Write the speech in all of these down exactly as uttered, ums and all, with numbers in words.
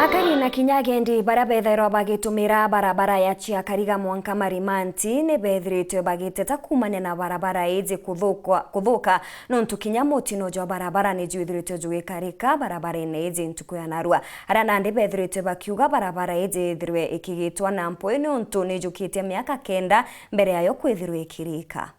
Akari na kinya agendi baria bethairwa bagitumira barabara ya Chiakariga mwanka Marimanti ni bethiritwe bagiteta kumania na barabara iji kuthuka, kuthuka nontu kinya mutino jwa barabara ni jwithiritwe jugikarika barabarene iji ntuku ya narua. Aria nandi bethiritwe bakiuga barabara iji ithirwe ikigitwa na mpwi nontu ni jukitie miaka kenda mbere yayo kwithirwa ikirika.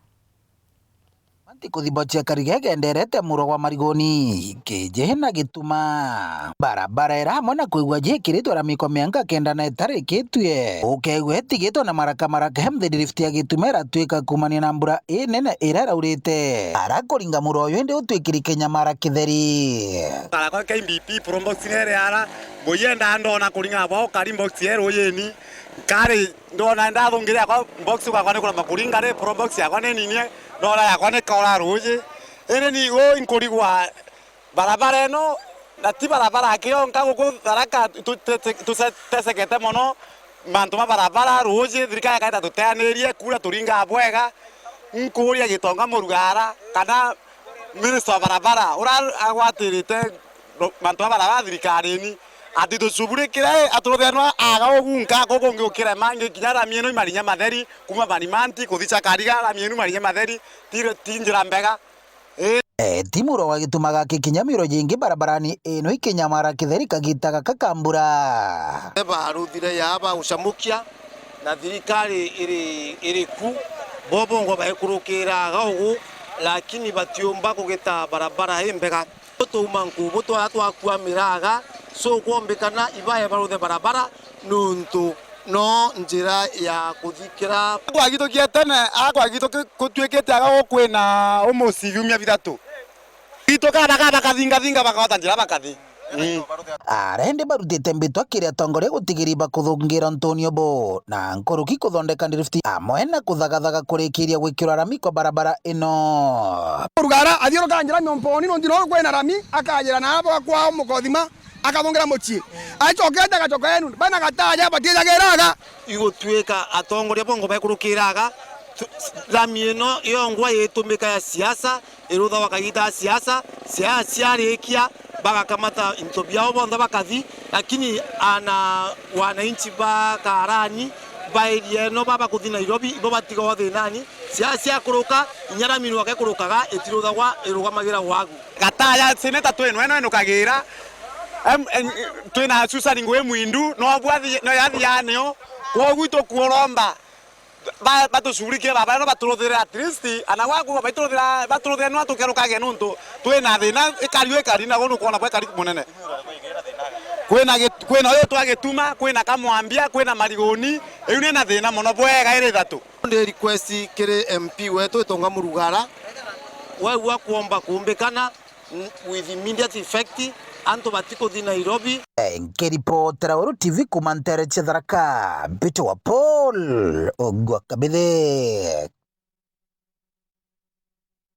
Manti kuthimba Chiakariga igenderete muro gwa Marigoni, Kiji na Gituma. Barabara ira amwe na kwigua jikiritwe rami kwa mianka kenda na itarikitue. Ukegua itigitwe na maraka maraka, hem, the drift ya Gituma iratuika kumania na mbura inene ira iraurite. Ara kuringa muro uyu indi utwikiri kinyamara kitheri. Kara kwa K B P, probox nere ara, muyenda ndona kuringa bwa ukari box ye ruyini. Nkari ndona ndathungire akwa box gwakwa ni kurema kuringa ri, probox yakwa ni ninie, ndona yakwa ni kaura ruji. Indi ni uu inkurigwa barabara ino, na ti barabara aki yonka guku Tharaka tu-, tu-, tu-, tutesekete mono mantu ma barabara, ruji, thirikari yakaita tuteanirie, kura turingaa bwega. Nkuria Gitonga Murugara kana minister wa barabara ura agwatirite ro-, mantu ja barabara thirikarini, ati tucuburikire, aturuthenwa aga ugunka, kukungi ukirema, ngi kinya rami ino imarinya matheri, kuma Manimanti kuthi Chiakariga, rami ino imarinya matheri, ti, ti njira mbega. Ii. Eh, ti muro wa Gituma gaki kinya miro jingi barabarani ino ikinyamara kitheri kagita gaka ka mbura. Baruthire ya ba gucamukia na thirikari iri, iri ku, bo bongo baikurukira aga ugu, lakini batiumba kugita barabara imbega. Tuuma nkubu twara twakua miraga, so kwombikana ibae baruthe barabara, nuntu no njira ya kuthikira. Kwagitukia tene, a kwagituki-, kutuikite aga gukwina umuci biumia bithatu. Itu kana ka bakathingathinga bakahota njira bakathi. Mm. Arendi barutite mbitwa kiri atongoria gutigiri bakuthungira ntonio bo na nkuruki kuthondeka drift amwe na kuthagathaga kurikiria gwikirwa rami kwa barabara ino. Rugara athiuruka njira miomponi nontu no kwina rami akajira na abo kwao mukothima akathungira mucii. Acokete agacoka enu bana gataja batiejagiraga. Igutwika atongoria bongo bekurukiraga tu-, rami ino yongwa yitumika ya siasa, iruthagwa kagita ya siasa, siasa ciarikia, bagakamata into biao bonthe bakathi, lakini ana wananchi ba Karani, ba area ino, baba kuthi Nairobi, ibo batigagwa thinani. Siasa ciakuruka, inya rami nwa gekurukaga, itiruthagwa, irugamagira wagu. Gataya seneta twino ino inukagira, em, em, twina Susan Ngui Mwindu, no bwathi, no yathianio, kwogu itukuromba ba-, batucurikie baba, no baturuthire at least, ana gwaku baituruthira, baturuthire nwa tukerukage nuntu twina thina, ikari ikari, na gunu kwona bwa ikari munene. Kwina git-, kwina uyu twa Gituma, kwina Kamwambia, kwina Mariguni, iu ni na thina mono bwega iri ithatu. Ndi request kiri M P wetu Itonga Murugara, waigua kwomba kumbikana, with immediate effect, antu batikuthi Nairobi. Nkiripotera Weru T V kuma ntere cia Tharaka, mbitwa Paul Ogwa Kabithe.